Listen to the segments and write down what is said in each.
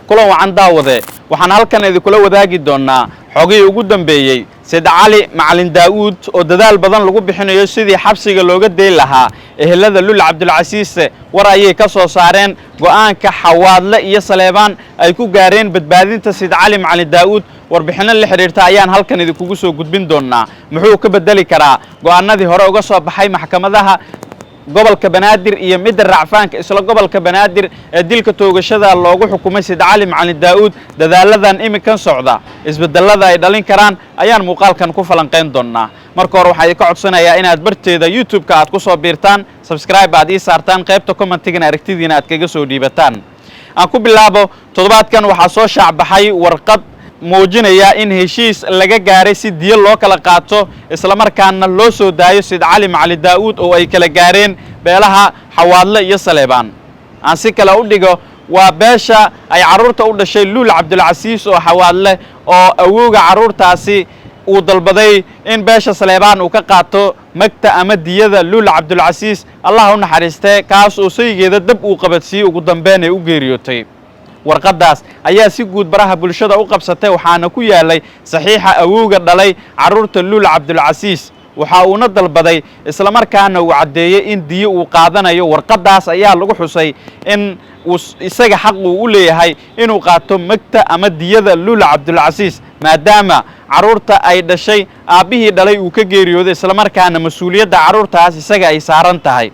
Kulan wacan, daawade. Waxaan halkan idinkula wadaagi doonnaa xogihii ugu dambeeyey Sayd Cali Macalin Daa'uud oo dadaal badan lagu bixinayo sidii xabsiga looga dayn lahaa. Ehelada Lul Cabdulcasiise war ayay ka soo saareen go'aanka Xawaadle iyo Saleebaan ay ku gaareen badbaadinta Sayd Cali Macalin Daa'uud. Warbixinno la xidhiirta ayaan halkan idinkugu soo gudbin doonnaa. Muxuu ka beddeli karaa go'aanadii hore uga soo baxay maxkamadaha gobolka Banaadir iyo midda racfaanka isla gobolka Banaadir ee dilka toogashada loogu xukumay Sayd Cali Macalin Daa'uud? Dadaaladan iminkan socda, isbedelada ay dhalin karaan ayaan muuqaalkan ku falanqayn doonnaa. Marka hore, waxaan idinka codsanayaa inaad barteeda YouTube-ka aad ku soo biirtaan, subscribe aad ii saartaan, qaybta commentigana aragtidiina aad kaga soo dhiibataan. Aan ku bilaabo. Toddobaadkan waxaa soo shaacbaxay warqad muujinaya in heshiis laga gaaray si diyo loo kala qaato, islamarkaana loo soo daayo Sayd Cali Macalin Daa'uud, oo ay kala gaareen beelaha Xawaadle iyo Saleebaan. Aan si kale u dhigo, waa beesha ay carruurta u dhashay Luul Cabdulcasiis oo Xawaadle, oo awowga carruurtaasi uu dalbaday in beesha Saleebaan uu ka qaato magta ama diyada Luul Cabdulcasiis, Allah u naxariistee, kaas oo saygeeda dab uu qabadsiiyey, ugu dambeyn ay u geeriyootay. Warqaddaas ayaa si guud baraha bulshada u qabsatay, waxaana ku yaalay saxiixa awowga dhalay carruurta Luul Cabdulcasiis. Waxa uuna dalbaday, islamarkaana uu caddeeyey in diyo uu qaadanayo. Warqaddaas ayaa lagu xusay in uu isaga xaq uu u leeyahay inuu qaato magta ama diyada Luul Cabdulcasiis, maadaama carruurta ay dhashay aabbihii dhalay uu ka geeriyooday, islamarkaana mas-uuliyadda carruurtaas isaga ay saaran tahay.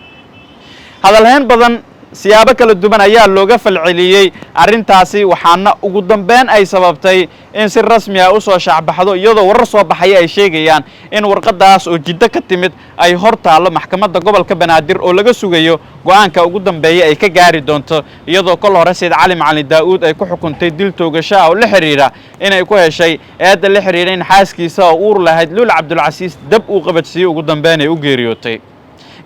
Hadalhayn badan, siyaabo kala duwan ayaa looga falceliyey arrintaasi, waxaana ugu dambeyn ay sababtay in si rasmi ah u soo shaacbaxdo, iyadoo warar soo baxaya ay sheegayaan in warqaddaas oo Jiddo ka timid ay hor taallo maxkamadda gobolka Banaadir, oo laga sugayo go'aanka ugu dambeeya ay ka gaari doonto, iyadoo kol hore Sayid Cali Macalin Daa'uud ay ku xukuntay dil toogasho ah oo la xidhiidha inay ku heshay eedda la xidhiidha in xaaskiisa oo uur lahayd Luul Cabdulcasiis dab uu qabadsiiyey, ugu dambeyn ay u geeriyootay.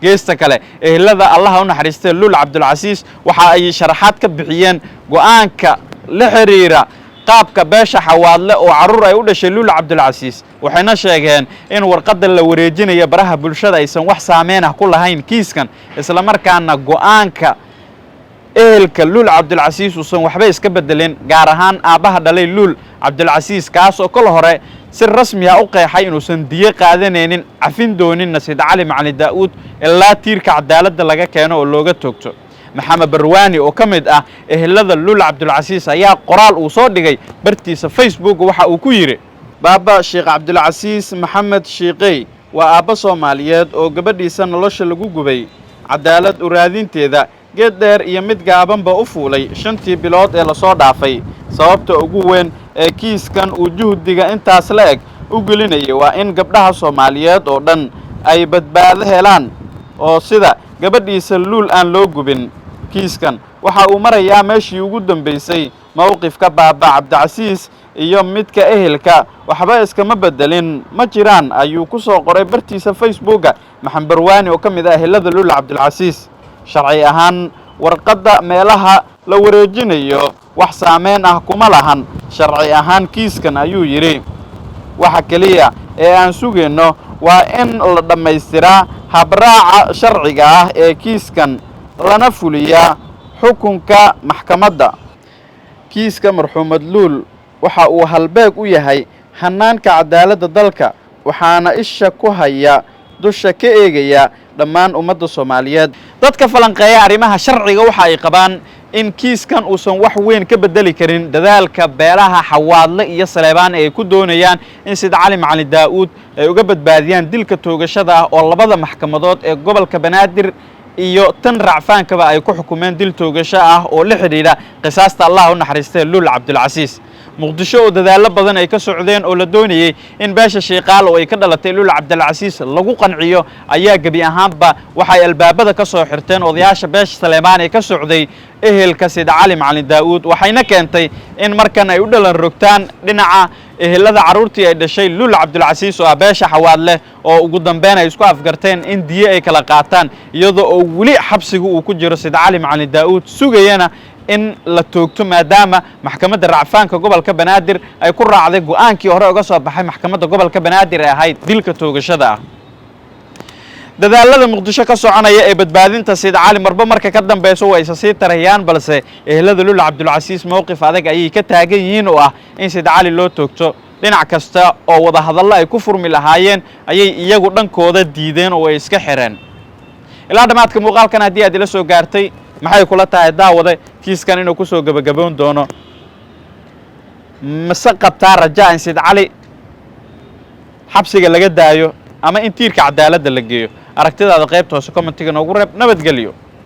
Geesta kale, ehelada Allaha u naxariistay Luul Cabdulcasiis waxa ay sharaxaad ka bixiyeen go'aanka la xiriira qaabka beesha Xawaadle oo carruur ay u dhashay Luul Cabdulcasiis, waxayna sheegeen in warqadda la wareejinaya baraha bulshada aysan wax saameyn ah ku lahayn kiiskan, islamarkaana go'aanka ehelka Luul Cabdulcasiis uusan waxba iska bedelin, gaar ahaan aabbaha dhalay Luul Cabdulcasiis, kaas oo kol hore si rasmi ah u qeexay inuusan diyo qaadanaynin, cafin dooninna Sayid Cali Macalin Daa'uud ilaa tiirka cadaaladda laga keeno oo looga toogto. Maxamed Barwaani oo ka mid ah ehelada Luul Cabdulcasiis ayaa qoraal uu soo dhigay bartiisa Facebook waxa uu ku yidhi: "Baaba Sheekh Cabdulcasiis Maxamed Shiiqey waa aabbo Soomaaliyeed oo gabadhiisa nolosha lagu gubay, cadaalad u raadinteeda geed dheer iyo mid gaabanba u fuulay 5-tii bilood ee lasoo dhaafay. Sababta ugu weyn ee kiiskan uu juhdiga intaas la eg u gelinayay waa in gabdhaha Soomaaliyeed oo dhan ay badbaado helaan oo sida gabadhiisa Luul aan loo gubin. Kiiskan waxa uu marayaa meeshii ugu dambaysay. Mowqifka Baaba Cabdicasiis iyo midka ehelka waxba iskama bedelin, ma jiraan," ayuu ku soo qoray bartiisa Facebooka Maxamed Barwaani oo ka mid ah ehelada Luul Cabdulcasiis. "Sharci ahaan, warqadda meelaha la wareejinayo wax saameyn ah kuma lahan sharci ahaan kiiskan," ayuu yidhi. "Waxa keliya ee aan sugayno waa in la dhammaystiraa habraaca sharciga ah ee kiiskan, lana fuliyaa xukunka maxkamadda. Kiiska marxuumad Luul waxa uu halbeeg u yahay hannaanka cadaaladda dalka, waxaana isha ku haya, dusha ka eegaya dhammaan ummadda Soomaaliyeed." Dadka falanqeeya arrimaha sharciga waxa ay qabaan in kiiskan uusan wax weyn ka bedeli karin dadaalka beelaha Xawaadle iyo Saleebaan ay ku doonayaan in Sida Cali Macalin Daa'uud ay uga badbaadiyaan dilka toogashada ah, oo labada maxkamadood ee gobolka Banaadir iyo tan racfaankaba ay ku xukumeen dil toogasho ah oo la xidhiidha qisaasta Allah u naxariistay Luul Cabdulcasiis. Muqdisho oo dadaallo badan ay ka socdeen oo la doonayey in beesha Shiiqaal oo ay ka dhalatay Luul Cabdilcasiis lagu qanciyo ayaa gebi ahaanba waxay albaabada ka soo xirteen odayaasha beesha Saleebaan ee ka socday ehelka Sayid Cali Macalin Daa'uud, waxayna keentay in markan ay u dhalan rogtaan dhinaca ehelada carruurtii ay dhashay Luul Cabdulcasiis oo ah beesha Xawaadleh, oo ugu dambeyn ay isku afgarteen in diyo ay kala qaataan, iyadoo oo weli xabsiga uu ku jiro Sayid Cali Macalin Daa'uud, sugayana in la toogto, maadaama maxkamadda racfaanka gobolka Banaadir ay ku raacday go'aankii hore uga soo baxay maxkamadda gobolka Banaadir ee ahayd dilka toogashada ah. Dadaalada Muqdisho ka soconaya ee badbaadinta Sayid Cali marba marka ka dambeyso waa isa sii tarayaan, balse ehelada Lul Cabdulcasiis mowqif adag ayay ka taagan yihiin oo ah in Sayid Cali loo toogto. Dhinac kasta oo wada hadallo ay ku furmi lahaayeen ayay iyagu dhankooda diideen oo ay iska xireen. Ilaa dhammaadka muuqaalkan haddii aad ila soo gaartay, maxay kula tahay, daawade, kiiskan inuu kusoo gebagaboon doono? Mase qabtaa rajaa in Sayid Cali xabsiga laga daayo ama in tiirka cadaaladda la geeyo? Aragtidaada qaybta hoose commentiga noogu reeb. Nabadgelyo.